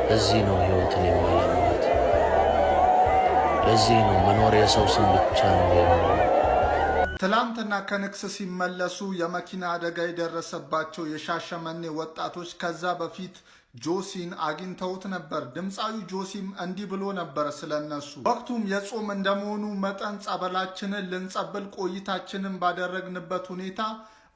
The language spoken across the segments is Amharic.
ለዚህ ነው ሕይወትን የማላምናት። ለዚህ ነው መኖር የሰው ስም ብቻ ነው የምለው። ትላንትና ከንግስ ሲመለሱ የመኪና አደጋ የደረሰባቸው የሻሸመኔ ወጣቶች ከዛ በፊት ጆሲን አግኝተውት ነበር። ድምፃዊ ጆሲም እንዲህ ብሎ ነበር ስለነሱ። ወቅቱም የጾም እንደመሆኑ መጠን ጸበላችንን ልንጸብል ቆይታችንን ባደረግንበት ሁኔታ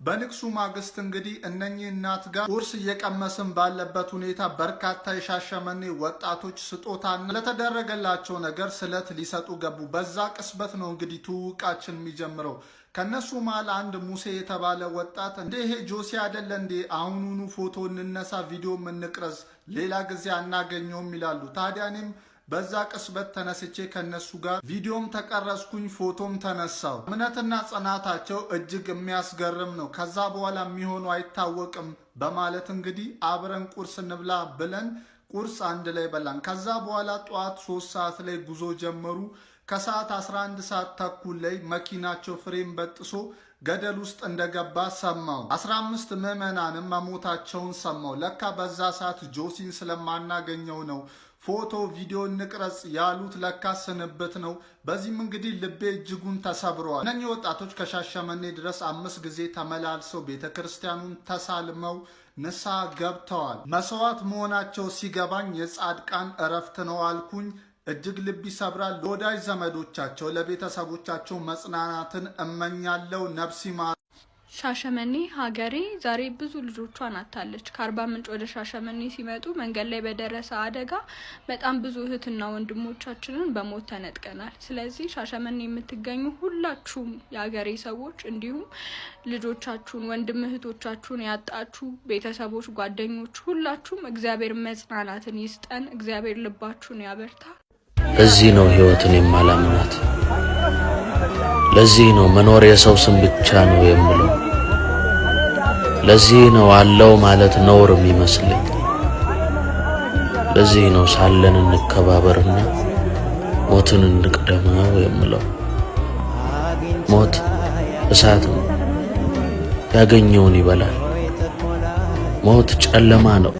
በንግሱ ማግስት እንግዲህ እነኚህ እናት ጋር ቁርስ እየቀመስን ባለበት ሁኔታ በርካታ የሻሸመኔ ወጣቶች ስጦታና ለተደረገላቸው ነገር ስለት ሊሰጡ ገቡ። በዛ ቅጽበት ነው እንግዲህ ትውውቃችን የሚጀምረው። ከነሱ መሃል አንድ ሙሴ የተባለ ወጣት እንዴ ይሄ ጆሲ አይደለ እንዴ? አሁኑኑ ፎቶ እንነሳ፣ ቪዲዮ እንቅረጽ፣ ሌላ ጊዜ አናገኘውም ይላሉ። ታዲያ እኔም በዛ ቅጽበት ተነስቼ ከነሱ ጋር ቪዲዮም ተቀረጽኩኝ፣ ፎቶም ተነሳው። እምነትና ጽናታቸው እጅግ የሚያስገርም ነው። ከዛ በኋላ የሚሆኑ አይታወቅም በማለት እንግዲህ አብረን ቁርስ እንብላ ብለን ቁርስ አንድ ላይ በላን። ከዛ በኋላ ጠዋት 3 ሰዓት ላይ ጉዞ ጀመሩ። ከሰዓት 11 ሰዓት ተኩል ላይ መኪናቸው ፍሬን በጥሶ ገደል ውስጥ እንደገባ ሰማው። 15 ምዕመናንም መሞታቸውን ሰማው። ለካ በዛ ሰዓት ጆሲን ስለማናገኘው ነው ፎቶ ቪዲዮ እንቅረጽ ያሉት፣ ለካ ስንብት ነው። በዚህም እንግዲህ ልቤ እጅጉን ተሰብረዋል። እነኚህ ወጣቶች ከሻሸመኔ ድረስ አምስት ጊዜ ተመላልሰው ቤተ ክርስቲያኑን ተሳልመው ንስሐ ገብተዋል። መስዋዕት መሆናቸው ሲገባኝ የጻድቃን እረፍት ነው አልኩኝ። እጅግ ልብ ይሰብራል። ለወዳጅ ዘመዶቻቸው፣ ለቤተሰቦቻቸው መጽናናትን እመኛለሁ። ነፍስ ይማር። ሻሸመኔ ሀገሬ ዛሬ ብዙ ልጆቿን አጥታለች። ከአርባ ምንጭ ወደ ሻሸመኔ ሲመጡ መንገድ ላይ በደረሰ አደጋ በጣም ብዙ እህትና ወንድሞቻችንን በሞት ተነጥቀናል። ስለዚህ ሻሸመኔ የምትገኙ ሁላችሁም የሀገሬ ሰዎች እንዲሁም ልጆቻችሁን፣ ወንድም እህቶቻችሁን ያጣችሁ ቤተሰቦች፣ ጓደኞች ሁላችሁም እግዚአብሔር መጽናናትን ይስጠን። እግዚአብሔር ልባችሁን ያበርታ። ለዚህ ነው ሕይወትን የማላምናት። ለዚህ ነው መኖር የሰው ስም ብቻ ነው የምለው። ለዚህ ነው አለው ማለት ነውር የሚመስለኝ። ለዚህ ነው ሳለን እንከባበርና ሞትን እንቅደመው የምለው። ሞት እሳት ነው፣ ያገኘውን ይበላል። ሞት ጨለማ ነው።